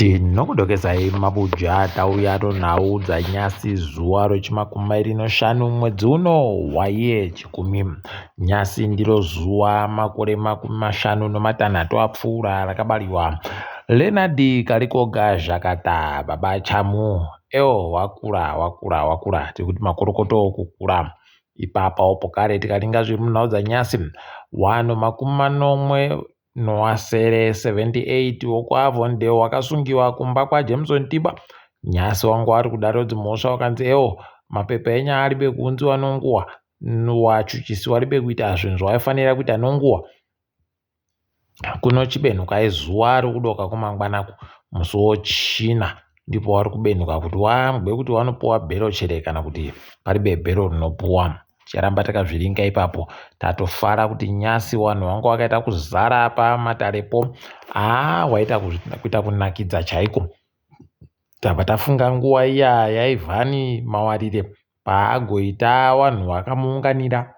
Tinokudokezai mabuja tauya tonhau dzanyasi zuva rechimakumi mairi noshanu mwedzi uno waiye chikumi. Nyasi ndiro zuva makore makumi mashanu nomatanhatu apfuura rakabariwa Leonard Karikoga Zhakata baba Chamu. Ewo wakura wakura wakura tiri kuti makorokoto okukura. Ipapawo pokare tikaringa zviri munhau dzanyasi wanhu makumi manomwe Noasere 78 wekuAvondale wakasungiwa kumba kwaJameson Tiba. Nyasi wangu wari kudaro dzimhosva wakanzi ewo mapepa enyaya aribe kuunziwa nonguwa wachuchisi waribe kuita zvinhu zvawaifanira kuita nonguwa. Kuno chibenhukai zuva rikudoka kumangwanaku musi wochina ndipo wari kubenhuka kuti wambwe kuti wanopuwa bhero chere kana kuti paribe bhero rinopuwa. Ticharamba takazviringa ipapo. Tatofara kuti nyasi wanhu wanga wakaita kuzara pamatarepo. Haa waita kuita kunakidza chaiko. Tabva tafunga nguva iya yaIvhani Mawarire paagoita wanhu wakamuunganira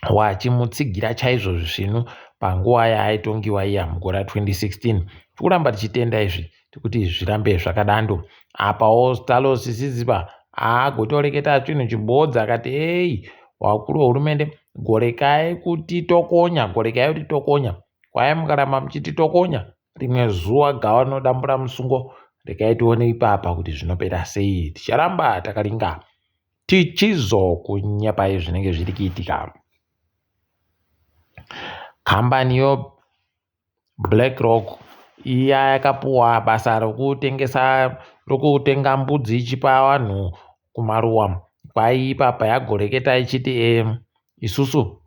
wachimutsigira chaizvo zvisvinu panguva yaaitongiwa iya mugore ra 2016. Tikuramba tichitenda izvi tikuti zvirambe zvakadando. Apawo Stalos Siziba agotoreketa chinhu chibodzi akati ei wakuru wehurumende gorekai kutitokonya gorekai kutitokonya kwai mukaramba muchititokonya rimwe zuva gava rinodambura musungo rekai tione ipapa kuti zvinopera sei ticharamba takaringa tichizokunyepai zvinenge zviri kuitika kambani yo BlackRock iya yakapuwa basa rokutengesa rokutenga mbudzi ichipa vanhu kumaruwa kwai ipapa yagoreketa ichiti e isusu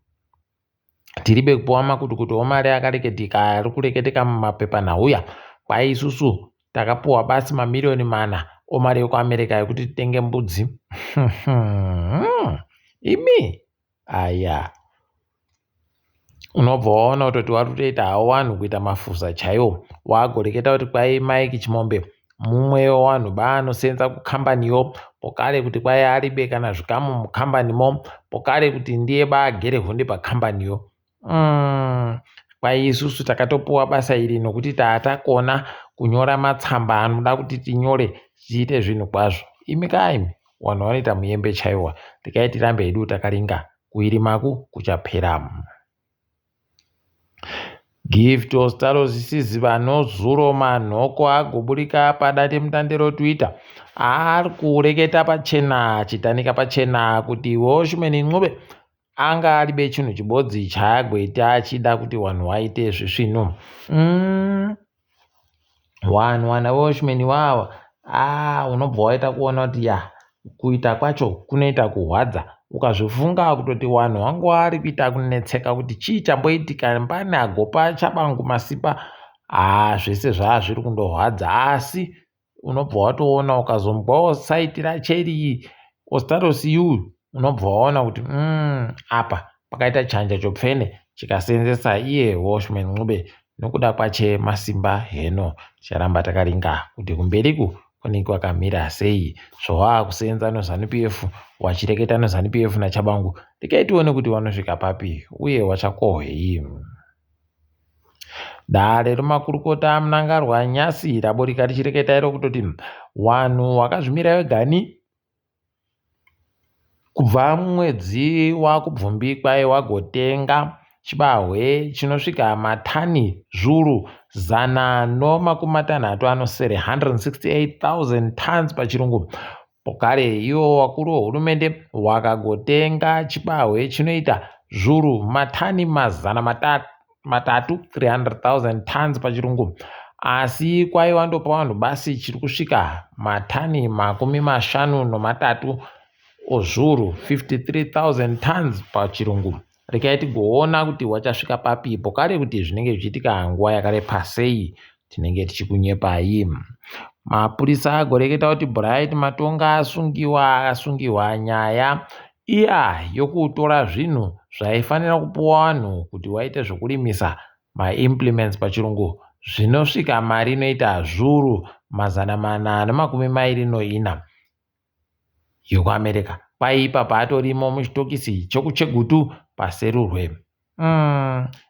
tiribe kupuwa makutukutu omari akareketika ari kureketeka mumapepanhauya kwai isusu takapuwa basi mamiriyoni mana omari ekuAmerica ekuti titenge mbudzi imi aya unobva waona kutoti wari kutoita hawo vanhu kuita mafuza chaiwo wagoreketa kuti kwai Mike Chimombe mumwe wevanhu baanosenza kukambaniyo pokare kuti kwai aribe kana zvikamu mukambanimo pokare kuti ndiye baagere hunde pakambaniyo kwai isusu takatopuwa basa iri nokuti taatakona kunyora matsamba anoda kuti tinyore tiite zvinhu kwazvo imi kaimi vanhu vanoita muyembe chaiwa regai tirambe hedu takaringa kuirimaku kuchapera. Gift Ostallos Siziba nozuro manhoko agoburika padandemutande roTwitter ari kureketa pachena achitanika pachena kuti Welshman Ncube anga aribe chinhu chibodzi chaagoita achida kuti vanhu vaite zvisvinu. Vanhu vana Welshman ivava unobva waita kuona kuti ya kuita kwacho kunoita kurwadza ukazvifunga kutoti vanhu vangu vari kuita kunetseka kuti chii chamboitika mbani agopa chabangu masimba haa zvese zvaa zviri kundorwadza asi unobva watoona ukazonzwawo saiti racheri Ostallos U unobva waona kuti apa pakaita chanja chopfene chikaseenzesa iye Welshman Ncube nokuda kwache masimba heno ticharamba takaringa kuti kumberiku kunenge kwakamira sei zvawaakuseenza noZanu PF wachireketa noZanu PF naChabangu regai tione kuti vanosvika papi uye wachakohwei. Dare remakurukota aMnangagwa nyasi raburika richireketa iro kutoti vanhu vakazvimira vegani kubva mwedzi waKubvumbi kwai wagotenga chibahwe chinosvika matani zviuru 167 168,000 tons pachirungu. Pokare ivo vakuru vehurumende vakagotenga chibahwe chinoita zviuru matani 300,000 300,000 tons pachirungu asi kwaiva ndopa vanhu basi chiri kusvika matani 53 ozviuru 53,000 tons pachirungu. Regai tigoona kuti wachasvika papi pokare kuti zvinenge zvichiitika nguva yakarepa sei tinenge tichikunyepai. Mapurisa agoreketa kuti Bright Matonga asungiwa asungiwa nyaya iya yokutora zvinhu zvaifanira kupuwa vanhu kuti waite zvokurimisa maimplements pachirungu zvinosvika mari inoita zviuru 424 yokuAmerica. Kwai ipapa atorimo muchitokisi chokuChegutu paSerurwe.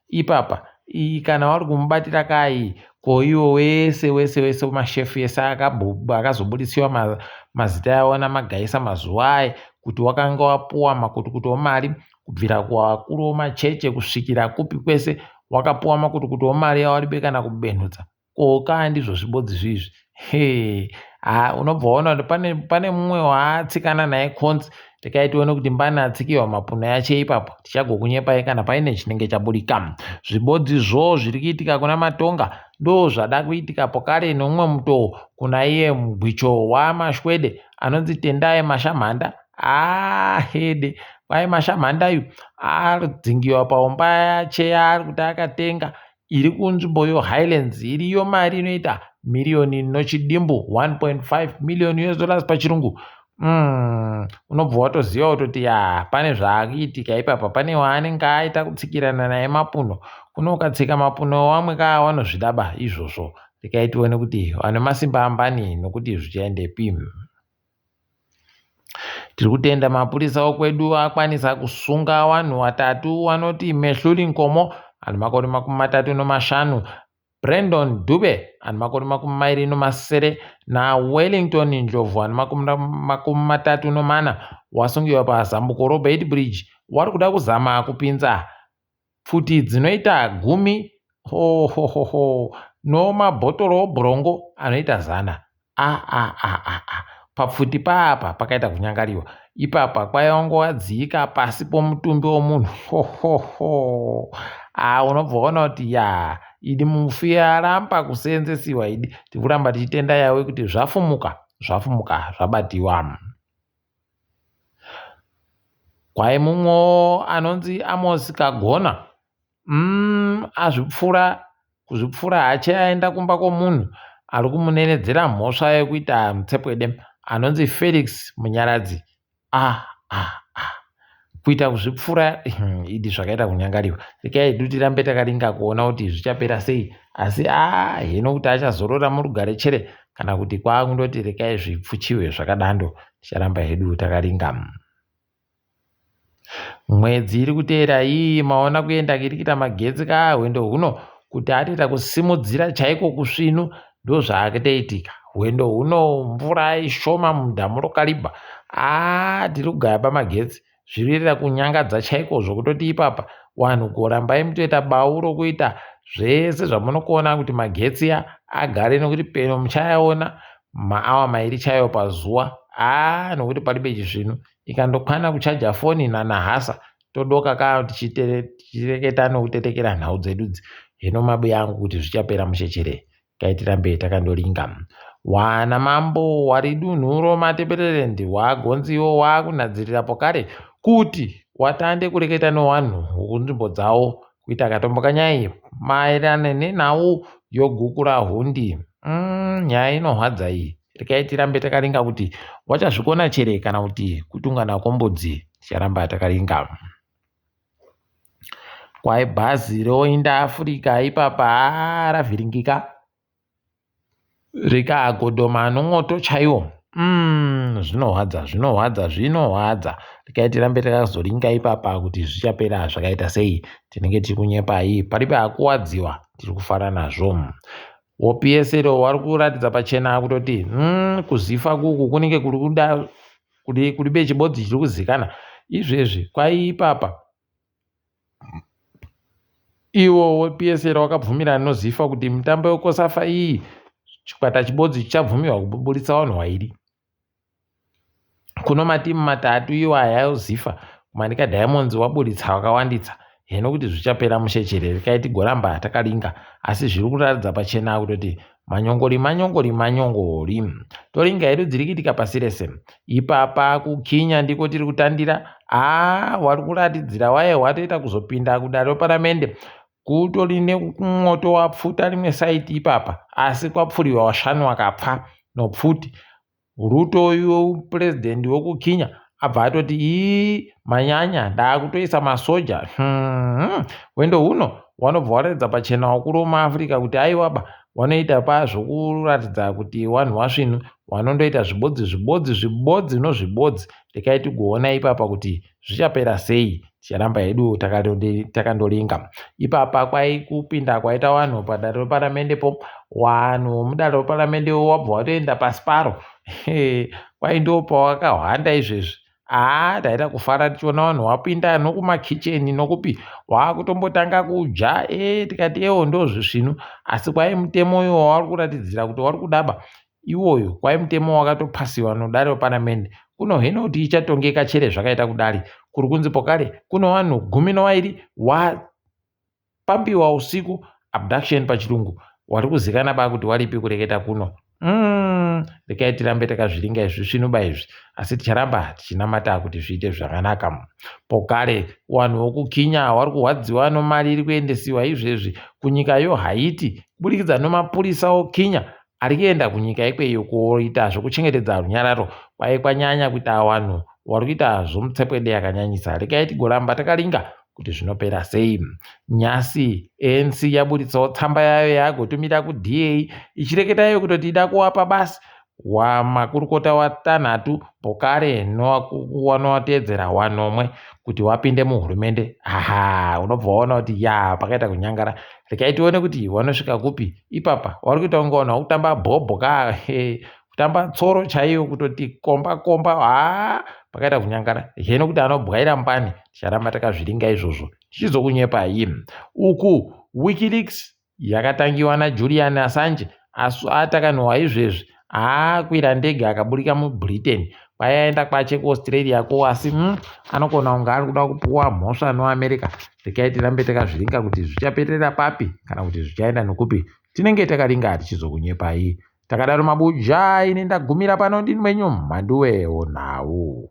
Ipapa Iyi kana wari kumubatira kai ko iwo wese wese wese mashefu ese akazobuditsiwa mazita awo namagaisa mazuva aye kuti wakanga wapuwa makutukutu omari kubvira kuvakuru vomacheche kusvikira kupi kwese wakapuwa makutukutu omari awaribe kana kubenhudza ko kaa ndizvo zvibodzi zvizvi he ha unobva waona kuti pane, pane mumwe waatsikana naye konzi rekai tione kuti mbani atsikiwa mapuno yache ipapo tichagokunyepai kana paine chinenge chaburika zvibodzi zvo zviri kuitika kuna matonga ndo zvada kuitika pokare neumwe mutoo kuna iye mugwicho wamashwede anonzi tendai mashamhanda ahede kwai mashamhanda yu adzingiwa paumba yache yaari kuti akatenga iri kunzvimbo yohighlands iriyo mari inoita miriyoni nochidimbu 1.5 million us dollars pachirungu mm, unobva watoziva kutoti ya pane zvaakuitika ipapa pane waanenge aita kutsikirana naye mapuno kuno ukatsika mapuno wamwe kaa wanozvida ba izvozvo rekai tione kuti vane masimba ambani nokuti zvichaendepi Tiri kutenda mapurisa okwedu akwanisa kusunga vanhu vatatu vanoti Mehluli Nkomo ane makore 35, Brandon Dube ane makore 27 naWellington Ndlovu ane makore 34 wasungiwa pazambuko roBeitbridge wari kuda kuzama kupinza pfuti dzinoita gumi hohohoho nomabhotoro obhurongo anoita zana aaaa papfuti paapa pakaita kunyangariwa ipapa kwaiva pasi pomutumbi womunhu hohoho a unobva waona kuti ya idi mufi aramba kuseenzesiwa idi tikuramba tichitenda yawe kuti zvafumuka zvafumuka zvabatiwa Kwai mumwewo anonzi Amos Kagona umm azvipfura kuzvipfura hache aenda kumba kwomunhu ari kumunenedzera mhosva yekuita mutsepwede anonzi Felix Munyaradzi ah ah ah kuita kuzvipfura hmm, idi zvakaita kunyangariwa rekai hedu tirambe takaringa kuona kuti zvichapera sei asi a ah, hino kuti achazorora murugare chere kana kuti kwaakundoti rekai zvipfuchiwe zvakadando Ticharamba hedu takaringa. Mwedzi iri kuteera iyi maona kuenda iri kuita magetsi ka hwendo huno kuti atoita kusimudzira chaiko kusvinu ndozvaakitoitika hwendo huno mvura ishoma mudhamu rokaribha aa tiri kugaya pamagetsi Zvinoita kunyangadza chaiko zvokutoti ipapa wanhu gorambai mutoita bau rokuita zvese zvamunokona kuti magetsi ya agare nokuti peno muchayaona maawa mairi chaiwo pazuva aa nokuti paribe chisvinu ikandokwana kuchaja foni nanahasa todoka ka tichireketa nokutetekera nhau dzedu idzi hino mabuya angu kuti zvichapera mushe Regai tirambe takandoringa. Wana mambo wari dunhu roMatebeleland wagonziwo wakunhadzirira pokare kuti watande kureketa nowanhu wokunzvimbo dzawo kuita katombo kanyai maererano nenhau yogukurahundi. Mm, nyaya inohwadza iyi. Regai tirambe takaringa kuti wachazvikona chere kana kuti kutungana kwombudzi. Ticharamba takaringa. Kwai bhazi roinda Africa ipapa haa ravhiringika rikagodhoma nomwoto chaiwo mm, zvinorwadza zvinorwadza zvinorwadza regai tirambe takazoringa ipapa kuti zvichapera zvakaita sei tinenge tiri kunyepai paribe akuwadziwa tiri kufara nazvo wopsl wari kuratidza pachena kutoti mm, kuzifa kuku kunenge kuri kuda kuri kuri chibodzi chiri kuzikana izvezvi kwai ipapa iwo wePSL wakabvumirana noZifa kuti mitambo yeKosafa iyi chikwata chibodzi chichabvumirwa kuburitsa vanhu vairi kuno matimu matatu iwo aya oZifa kuManica Diamonds waburitsa wakawanditsa heno kuti zvichapera mushe chere rekai tigoramba takaringa asi zviri kuratidza pachena kutoti Manyongori manyongori manyongori. Toringa hedu dziri kuitika pasi rese. Ipapa kukinya ndiko tiri kutandira. Haa wari kuratidzira waye watoita kuzopinda kudare reparamende kutori nemwoto wapfuta rimwe saiti ipapa asi kwapfuriwa washanu wakapfa nopfuti Ruto uyu president wekuKenya abva atoti ii manyanya ndaakutoisa masoja hmm. Hwendo huno wanobva waratidza pachena wakuru wemuAfrica kuti aiwaba wanoita pazvokuratidza kuti wanhu wasvinu wanondoita zvibodzi zvibodzi zvibodzi nozvibodzi rekai tigoona ipapa kuti zvichapera sei. Ticharamba hedu takandoringa. Ipapa kwai kupinda kwaita vanhu padare reparamendepo, vanhu vemudare reparamende wabva watoenda pasi paro. Kwai ndopawakahwanda izvezvi. Haa taita kufara tichiona vanhu wapinda nokumakicheni nokupi wakutombotanga kudya e tikati ewo ndozvisvinu asi kwai mutemo uyo wauri kuratidzira kuti wari kudaba iwoyo kwai mutemo wakatopasiwa nodare reparamende kuno hino kuti ichatongeka chere zvakaita kudari kuri kunzi pokare kuno vanhu 12 wapambiwa usiku abduction pachirungu wari kuzikana ba kuti waripi kureketa kuno regai tirambe takazviringa izvi zvinuba izvi asi ticharamba tichinamata kuti zviite zvakanaka pokare vanhu vokukinya vari kurwadziwa nomari iri kuendesiwa izvezvi kunyika yohaiti kuburikidza nomapurisa okinya ari kuenda kunyika ikweyo koita zvokuchengetedza runyararo kwai kwanyanya kuita vanhu vari kuita zvomutsepwede yakanyanyisa regai tigoramba takaringa kuti zvinopera sei. Nyasi ANC yaburitsawo tsamba yayo yagotumira kuDA ichireketa iyo kutoti ida kuvapa basi wamakurukota watanhatu pokare nowanoteedzera wanomwe kuti wapinde muhurumende. Aha, unobva waona kuti ya pakaita kunyangara. Regai tione kuti wanosvika kupi ipapa. Wari kuita kunge vanhu vakutamba bhobho ka kutamba tsoro chaiyo kutoti komba komba haa pakaita kunyangara heno kuti anobwaira mbani ticharamba takazviringa izvozvo tichizokunyepai uku wikileaks yakatangiwa najulian assange asi atakanhuwa izvezvi aakwira ndege akaburika mubritain kwayaenda kwache kuaustralia ko asi anokona kunge ari kuda kupuwa mhosva noamerica regai tirambe takazviringa kuti zvichaperera papi kana kuti zvichaenda nokupi tinenge takaringa tichizokunyepai Takadaro mabuja ini ndagumira pano ndini wenyu Mhanduwe nhau.